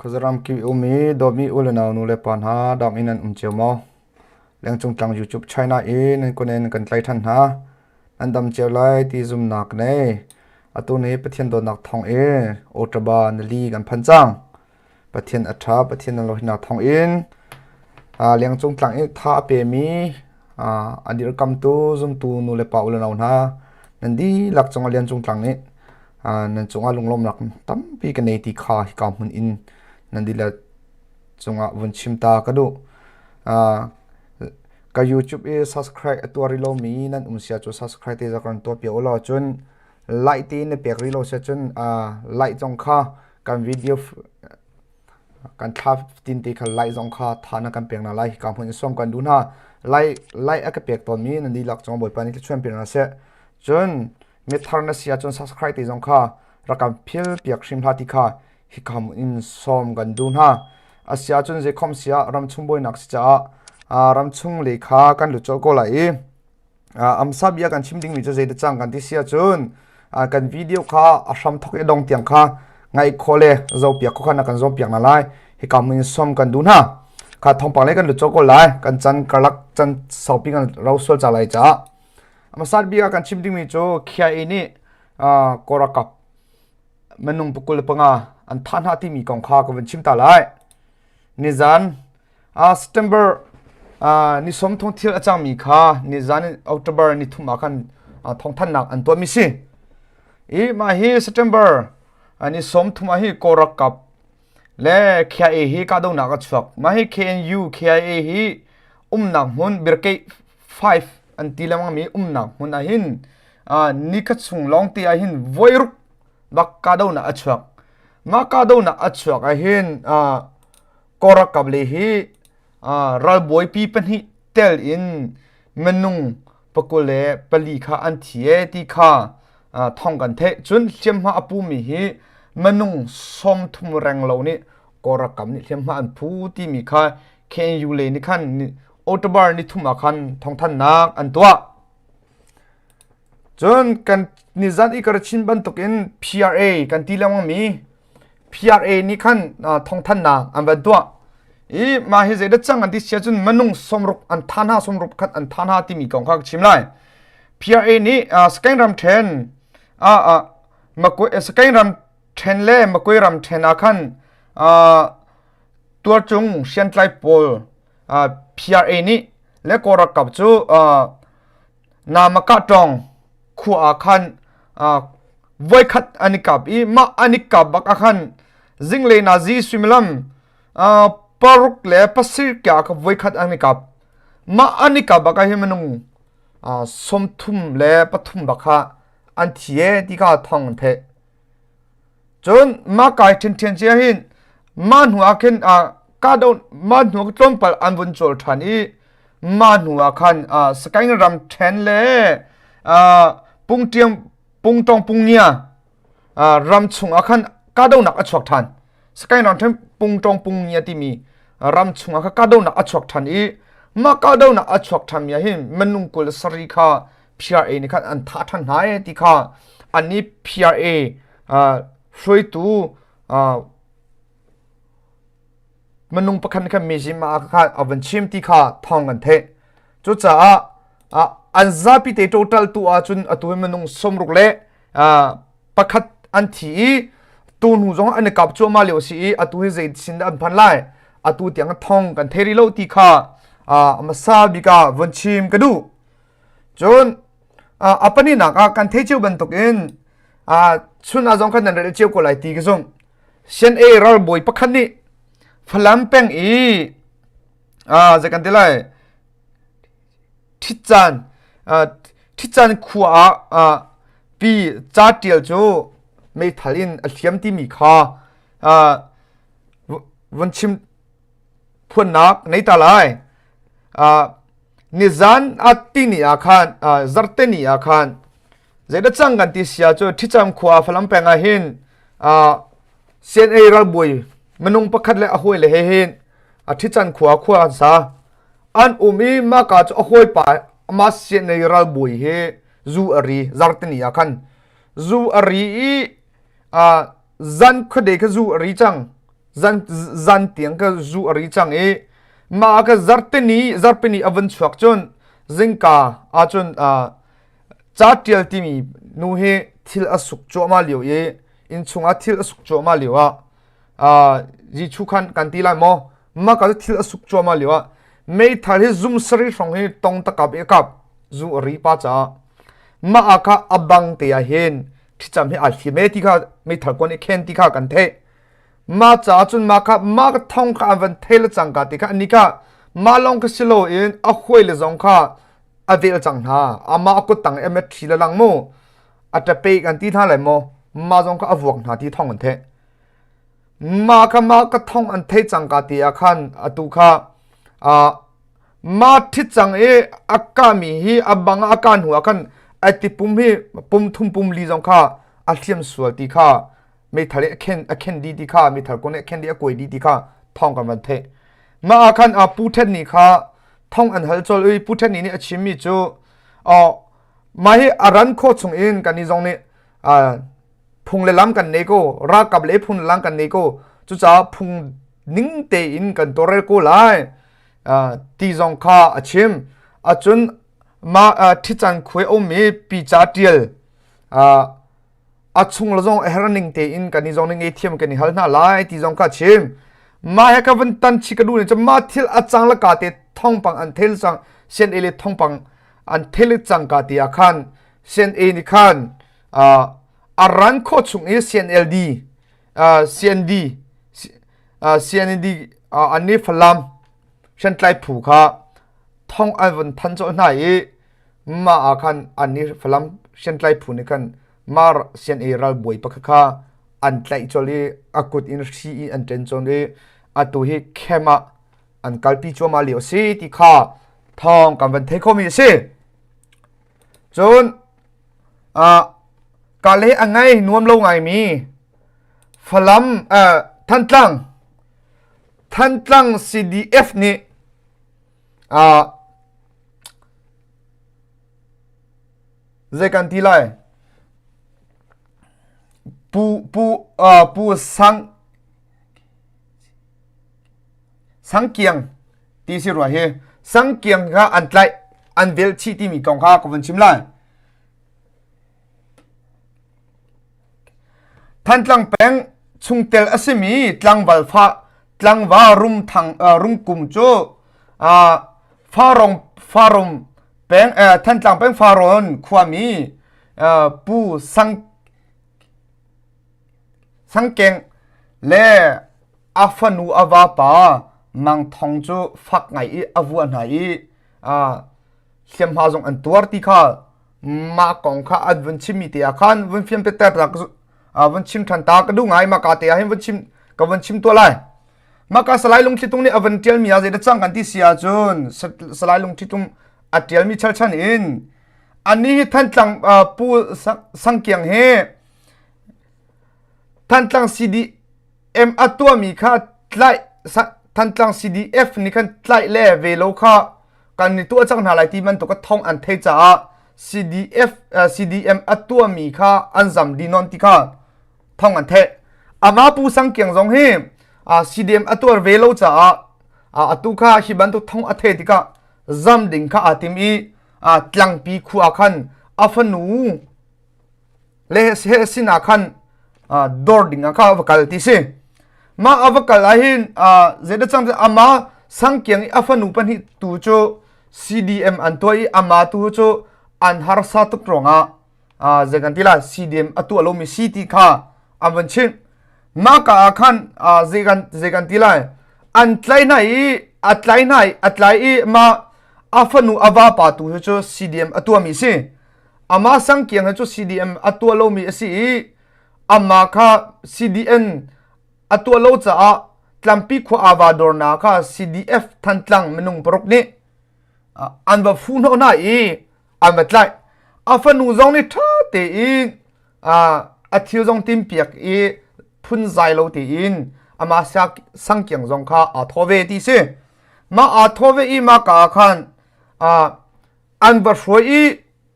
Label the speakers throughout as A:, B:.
A: Khuazaram kip i um i dawtmi u le nau nu le pa hna dam in nan um cio maw? Lengcung tlang YouTube China i nan kunen kan tlai ṭhan hna. Nan dam cio lai ti zumnak ka nei. Atu ni Pathian dawtnak thawng in Ottawa nali kan phan cang. Pathian a ṭha, Pathian nan lohinak thawng in lengcung tlang i tha a pemi a dirkamtu zumtu nu le pa u le nau hna nan dihlak cungah liancung tlang nih nan cungah lunglawmnak tampi ka nei ti kha hika hmun in nan dihlak cungah vun chim ta ka duh. Ka YouTube i subscribe a tuah rih lomi nan um sia cu subscribe te zak ran tuah piak u law cun like te na pek rih lo sia cun like zong kha kan video kan thla tin te kha like zong kha tha na kan pek na lai hika hmun in sawm kan duh hna. Like like a ka pek tawnmi nan dihlak cungah Bawipa nih thluachuah in pe hna seh. Cun mithar na si ahcun subscribe te zong kha rak kan phil piak hrim hlah ti kha hika in sawm kan duh hna. A si ahcun zeikhom si ah ramchung buainak si caah ramchung lei kha kan lut colh ko lai i amsa bia kan chim dingmi cu zeidah cang kan ti si ahcun kan video kha a hram thok i dong tiang kha ngaih khawh le zopiak kho kha na kan zawmpiak hna lai. Hika mun sawm kan duh hna. Kha thawngpang lei kan lut colh ko lai. Kan chan karlak chan saupi kan ro sual ca lai caah. Hmasat bik ah kan chim dingmi cu KIA nih Kawlralkap minung 25 an thah hna timi kong kha ka vun chim ta lai. Nizan September ni sawm thong thil a cangmi kha nizan October ni thum ah khan thawngthanhnak an tuahmi si. I mah hi September ni sawm thum ah hi Kawlralkap le KIA hi kahdohnak a chuak. Mah hi KNU KIA hi umnak hmun Birkeih 5 an ti lengmang mi umnak hmun ah hin nikhat chung lawng te ah hin voiruk bak kahdohnak a chuak. Mah kahdohnak a chuak ah hin Kawlralkap le hi ralbawipi pahnih tel in minung 24 kha an thi e ti kha thong kan theih. Cun hliamhma a pumi hi minung 30 reng lo nih Kawlralkap nih hliamhma an phu timi kha KNU lei nih khan October ni thum ah khan thawngthanhnak an tuah. Cun kan nizan i ka ra chin bantukin PRA kan ti lengmang mi PRA nih khan thawngthanhnak an van tuah. I mah hi zeidah cang an ti sia cun minung 60 an tha hna 60 khat an tha hna timi kong kha ka chim lai. PRA nih Sakaing ram then Sakaing ram then le Makwe ram then ah khan tuarcung hriamtlai pawl PRA nih le Kawl ralkap cu Namakatong khua ah khan voikhat an i kap i mah an i kap bak ah khan zinglei nazi suimilam 6:07 kya kha voikhat an i kap. Mah an i kap bak ah hin minung 33 bak kha an thi e ti kha thawng an theih. Cun mah kai ṭhianṭhian cia hin mah hnu ah khin kahdoh mah hnu ah tlawmpal an vun cawl ṭhan i mah hnu ah khan Sakaing ram ṭhen le Pungṭiang Pungtong Pungia ram chung ah khan kahdohnak a chuak ṭhan. Sakaing ram ṭhen Pungtong Pungia timi ram chung ah khan kahdohnak a chuak ṭhan i mah kahdohnak a chuak ṭhanmi ah hin minung 27 kha PRA nih khan an thah ṭhan hna ee ti kha an i PRA hruaitu minung pakhat nih khan mizim ah khan a van chim ti kha thawng an theih. Cucaah an zapi te total tu ahcun atu hi minung 61 an thi i tu hnu zong an i kap cuahmah lio a si i atu hi zei sin dah an phan lai atu tiang thong kan thei rih lo ti kha hmasa bik ah von chim ka duh. Cun a pahnihnak ah kan theih cio bantukin chun ah zong khan nan rel cio ko lai ti ka zumh. CNA ralbawi pakhat nih Falam peng i zei kan ti lai ṭhitcan ṭhitcan khua ah pi ca ṭial cu meithal in a hliam timi kha vun chim phuannak nei ta lai. Nizan a tini ah khan zarte ni ah khan zeidah cang kan ti sia cu Ṭhicam khua Falam peng ah hin CNA ralbawi minung pakhat le a hawi le he hin a Ṭhican khua khua an sa an um i maka cu a hawipa ama CNA ralbawi hi zu a ri zarteni ah khan zu a ri i zan khuade kha zu a ri cang. Zan zan tiang ka zu a ri cang i mah ka zarteni zarpini a vun chuak cun zingka ahcun ca ṭial timi nu hi thil a suk cuahmah lio i innchung ah thil a suk cuahmah lio ah Jesuh khan kan ti lai maw mah ka thil a suk cuahmah lio ah meithal hi zum sarih hrawng hi tong takap i kap zu a ri pa caah mah ah kha a bang te ah hin thicam hi aa hlim e ti kha meithal kuan i khen ti kha kan theih mah caah cun mah kha mah ka thong kha an van thei le cangka ti kha ani kha mah lawng kha si loin a huai le zong kha a vel cang hna amah a kut tang em thi le lang mu a ṭape kan ti hna lai maw mah zong kha a vuak hna ti thong an theih mah kha mah ka thong an thei cangka ti ah khan atu kha mah ṭhit cang i a kami hi a bang a ka hnu ah khan a tipum hi pum thum pum li zong kha a hliam sual ti kha meithal i a khen a khen dih ti kha meithal kong nih a khen dih a kuai dih ti kha thawng kan van theih mah ah khan Pu Ṭhet Ni kha thong an hal colh i Pu Ṭhet Ni nih a chimmi cu mah hi a ran khawh chung in kan i zong nih phung le lam kan nei ko ralkap le phung le lam kan nei ko cucaah phung ning tein kan tawlrel ko lai ti zong kha a chim acun mah ṭhican khuai ummi pica ṭial a chung le zong a her ning tein kan i zong ning thiam kan i hal hna lai ti zong ka chim ma he ka van tan chi ka du ni chu ma thil a chang la ka te thongpang an thel chang sian e le thongpang an thel chang ka ti a khan sian e ni khan a ran kho chung i CNLD CND CND an ni Falam hriamtlai phu kha thong an vun than cawh hna i mah ah khan annih Falam hriamtlai phu nih khan Mar CNA ralbawi pakhat kha an tlaih colh i a kut in hri in an ṭen colh i atu hi camp ah an kalpi cuahmah lio a si ti kha thawng kan van thei khomi a si. Cun uh, kale a ngai nuam lo ngaimi Falam uh, Thantlang Thantlang CDF nih uh, Zei kan ti lai? Pu pu uh, pu sang sangkiang ti si rua hi sangkiang kha an tlaih an vel chih timi kong kha ka vun chim lai. Thantlang peng chungtel a simi tlangval fa tlangva rumthang uh, rungkum cu uh, farong farum peng uh, Thantlang peng Farawn khuami uh, Pu Sang Sangkeng le a fanu a vapa Mang Thong cu fak ngai i a vua hna i uh, hliamhma zong an tuar ti kha mah kong kha an vun chimmi te ah khan vun fiam te ter vun chim than ta ka duh ngai mah ka te ah hin vun chim ka vun chim tuah lai mah ka salai lungthli tung nih a vun tialmi ah zeidah cang kan ti si ahcun salai lungthli tung a tialmi chalchan in ani hi Thantlang pu Sangkiang he Thantlang CDM a tuahmi kha tlaih Thantlang CDF nih khan tlaih le ve lo kha kan i tuah cang hna lai ti bantuk a thong an thei caah CDF CDM a tuahmi kha an zam dih nawn ti kha thong an theih. Ama Pu Sang Kiang zong hi CDM a tuar ve lo caah atu kha hi bantuk thong a thei tikah zam ding kha aa tim i tlangpi khua khan a fanu le he sinah khan dor ding ah kha va kal ti si mah a va kal ahhin zeidah cang ama sangkiang i a fanu pahnih tu cu CDM an tuah i ama tu cu an harsa tuk ruangah zei kan ti lai CDM a tuah lomi si ti kha an van chimh mah ka ah khan zei kan zei kan ti lai an tlai hna i a tlai hna i a tlai i mah a fanu a vapa tu cu CDM a tuahmi si Amah Sangkiang hi cu CDM a tuah lomi a si i amah kha CDN a tuah lo caah Tlampi khua ava dawrnak kha CDF Thantlang minung paruk nih an va fuh hnawh hna i an va tlaih. A fanu zong nih ṭha tein a thil zong timpiak i phunzai lo tein amah Sangkiang zong kha aa thaw ve ti si. Mah aa thaw ve i mah ka ah khan an va hruai i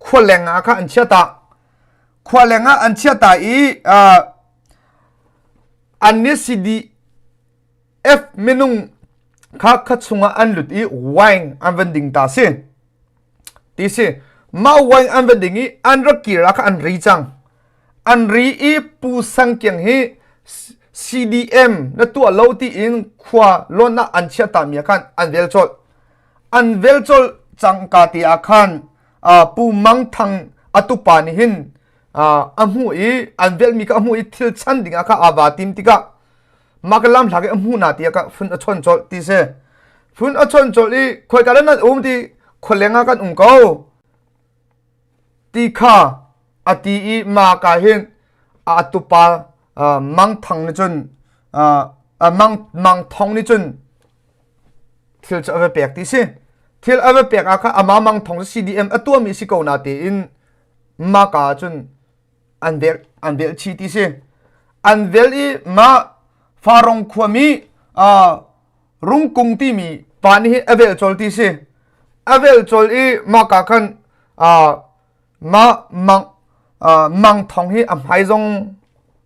A: khualeng ah khan an chiah ta khualeng ah an chiah ta i an nih CDM F minung kha kha chungah an lut i wine an van ding ta si. Ti si. Mah wine an van ding i an rak kir ah kha an ri cang. An ri i Pu Sang Kiang hi CDM na tuah lo tiin khua lawn ah an chiah ta mi ah khan an vel colh. An vel colh cang ka te ah khan Pu Mang Thang a tupa nih hin a hmuh i an velhmi kha a hmuh i thil chan ding ah kha aa va tim tikah mah ka lam hlak i a hmuh na ti ah ka phun a chon colh ti si. Phun a chon colh i khoika dah nan um ti khualeng ah kan um ko ti kha a ti i ma ka hin a tupa Mang Thang nih cun Mang Mang Thong nih cun thil cu a va pek ti si. Thil a va pek ah kha amah Mang Thong cu CDM a tuahmi si ko na tiin maka ah cun an vel an velh chih ti si. An vel i mah Farong khuami Rungkung timi pa nih hin a velh colh ti si. A velh colh i maka khan mah mang mang thong hi a hmai zong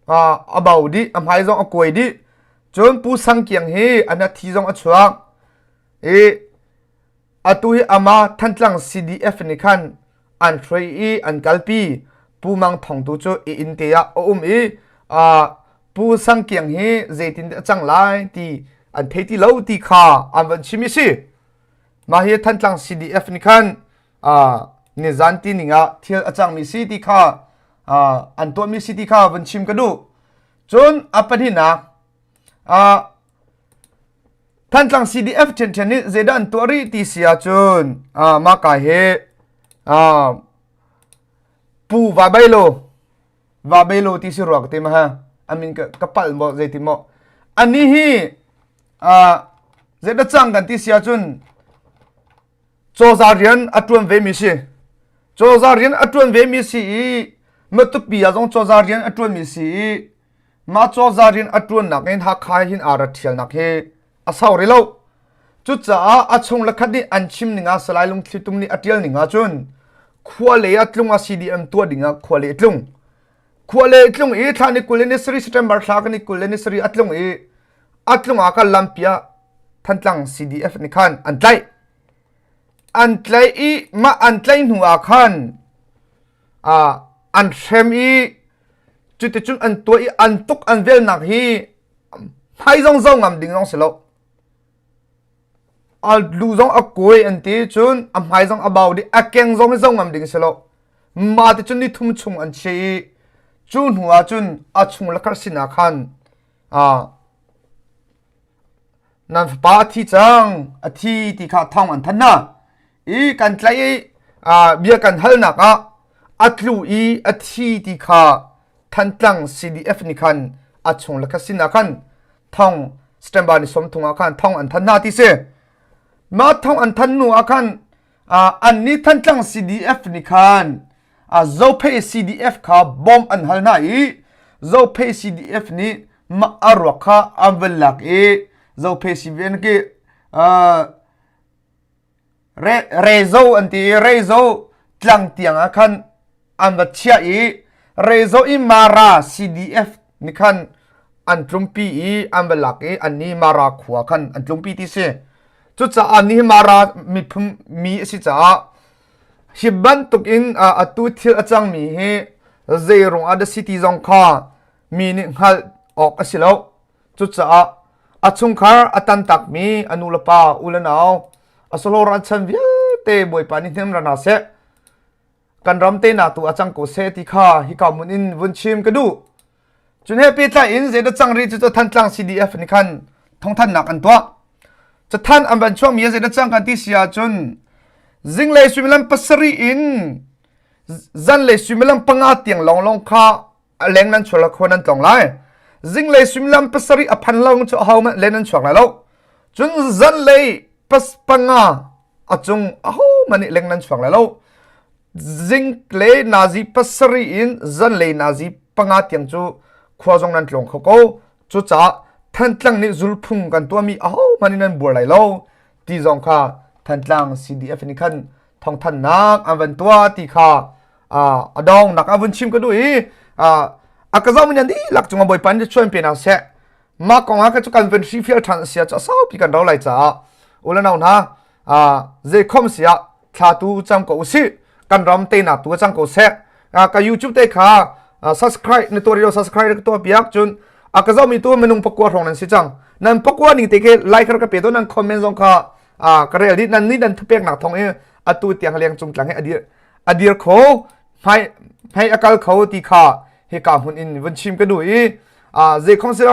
A: a bau dih, a hmai zong a kuai dih. Cun Pu Sang Kiang hi a thi zong a chuak. I atu hi amah Thantlang CDF nih khan an hruai i an kalpi. Pu Mang Thong tu cu i inn te ah a um i Pu Sang Kiang hi zeitin dah a cang lai ti an thei ti lo ti kha an van chim i si. Mah hi Thantlang CDF nih khan nizan ti ning ah thil a cangmi si ti kha an tuahmi si ti kha van chim ka duh. Cun a pahnihnak Thantlang CDF ṭhianṭhian nih zeidah an tuah rih ti si ahcun mah ka hi Pu Vabailo Vabailo ti si rua ka ti ma ha a min ka palh maw zeiti maw anih hi zeidah cang kan ti si ahcun cawza rian a ṭuan vemi si. Cawza rian a ṭuan vemi si i Matupi ah zong cawza rian a ṭuanmi si i mah cawza rian a ṭuannak in Hakha hin aa rat ṭhialnak hi a sau rih lo. Cucaah a chung le khat nih an chim ning ah Salai Lungthli Tum nih a ṭial ning ahcun khua lei ah tlung ah CDM tuah ding ah khua lei a tlung. Khua lei a tlung i thla ni 20 ni sarih September thla kan ni 20 ni sarih a tlung i a tlung ah khan lampi ah Thantlang CDF nih khan an tlaih. An tlaih i mah an tlaih hnu ah khan an hrem i cuticun an tuah i an tuk an velnak hi hmai zong zo ngam ding zong si lo. A lu zong a kuai an ti cun a hmai zong a bau dih a keng zong hi zo ngam ding si lo. Mah ti cun ni thum chung an chia i cu hnu ah cun a chung le kar sinah khan Nan fapa a thi cang, a thi ti kha thawng an thanh hna. I kan tlaih i bia kan halnak ah a tlu i a thi ti kha Thantlang CDF nih khan a chung le kha sinah khan thong September ni 30 ah khan thong an thanh hna ti si. Mah thong an thanh hnu ah khan an nih Thantlang CDF nih khan Zophei CDF kha bawm an hal hna i Zophei CDF nih mah a ruak kha an van lak i Zophei CDF ki Rezo an ti i Rezo tlang tiang ah khan an va chiah i Rezo i Mara CDF nih khan an tlumpi i an va lak i annih Mara khua khan an tlumpi ti si. Cucaah nihin Mara miphun mi a si caah hi bantuk in atu thil a cangmi hi zei ruang ah dah si ti zong kha mi nih hngalh awk a si lo. Cucaah a chungkhar a tantakmi a nu le pa, u le nau, a sahlawh an chan vialte Bawipa nih hnem ra hna seh. Kan ram te na tu a cang ko seh ti kha hika hmun in vun chim ka duh. Cun he pehtlai in zeidah cang rih cu Thantlang CDF nih khan thawngthanhnak an tuah. Cathanh an van chuakmi ah zeidah cang kan ti si ahcun zinglei suimilam pasarih in zanlei suimilam panga tiang lawnglawng kha a leng nan chuak khua nan tlong lai. Zinglei suimilam pasarih a phan lo cu ahohmanh len nan chuak lai lo. Cun zanlei pas panga a cung ahohmanh nih leng nan chuak lai lo. Zinglei nazi pasarih in zanlei nazi panga tiang cu khua zong nan tlawng kho ko. Cucaah Thantlang nih zulphung kan tuahmi ahohmanh in nan buar lai lo ti zong kha Thantlang CDF nih khan thawngthanhnak an van tuah ti kha a dongnak a vun chim ka duh i a ka zohmi nan dihlak cungah Bawipa nih chuan pe hna seh. Mah kong ah cu kan van hrifial ṭhan sia cu a saupi kan ro lai caah u le nau hna zeikhom si ah thla tu cam ko usih. Kan ram teinak tu cang ko seh. Ka YouTube te kha subscribe na tuah subscribe ka tuah piak cun a ka zohmi tu minung pakua hrawng nan si cang. Nan pakua ning te ke like ka pe to nan comment zong kha ka rel dih nan nih nan thupeknak thong i atu tiang leng cung tlang hi adir adir kho hmai hmai akal kho ti kha hika hmun in vun chim ka duh i zeikhom si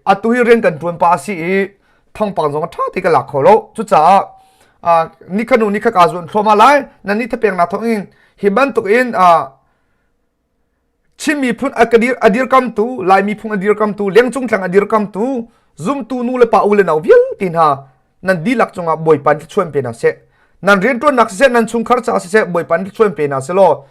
A: atu hi rian kan tuan pa si i thawngpang zong ṭha ti ka lak kho lo cucaah nikha nu nikha ka zuan thluahmah lai nan ni thapek nak thawng in hi bantuk in Chin miphun a kadir a dirkamtu Lai miphun a dirkamtu lengcung tlang a dirkamtu zumtu nu le pa u le nau vialte hna nan dihlak cungah Bawipa nih thluachuah pe hna seh nan rianṭuannak siseh nan chungkhar caah siseh Bawipa nih thluachuah pe hna seh law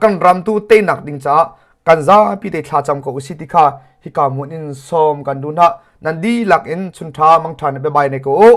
A: kan ram tu teinak ding caah kan zapi te thlacam ko usih ti kha hika hmun in sawm kan duh hna nan dihlak in chunṭha mangṭha ne bye bye ne ko u.